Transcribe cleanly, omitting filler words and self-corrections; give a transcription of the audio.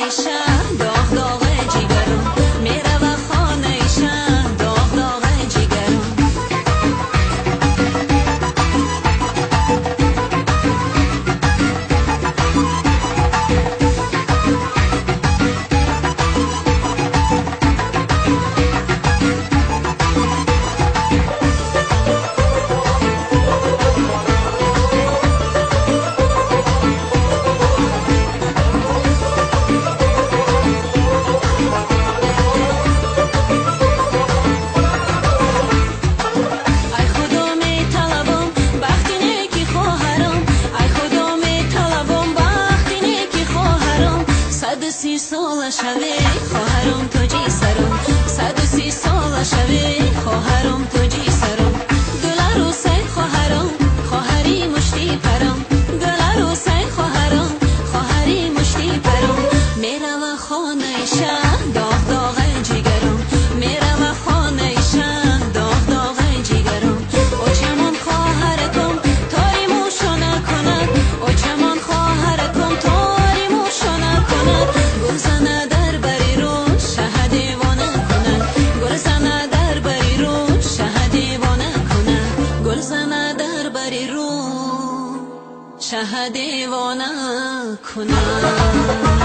хонаи шаҳ доғ доғ ҷигарам, мерава хонаи шаҳ доғ доғ ҷигарам. Ай Худо металабам бахти неки хоҳарам, ай Худо металабам бахти неки хоҳарам. 130 сола шаве хоҳарам тоҷи сарам, 130 сола шаве хоҳарам тоҷи сарам. Гуларӯсай хоҳарам, хоҳари мушти парам, гуларӯсай хоҳарам, хоҳари мушти парам. Мерава хонаи шаҳ доғ доғ ҷигарам, мерава хонаи шаҳ доғ доғ ҷигарам. Очамон хоҳаракам тори мӯшона кунад, очамон хоҳаракам тори мӯшона кунад. Гулзана дар бари рӯ шаҳ девона кунад, гулзана дар бари рӯ шаҳ девона кунад, гулзана дар бари рӯ шаҳ девона кунад.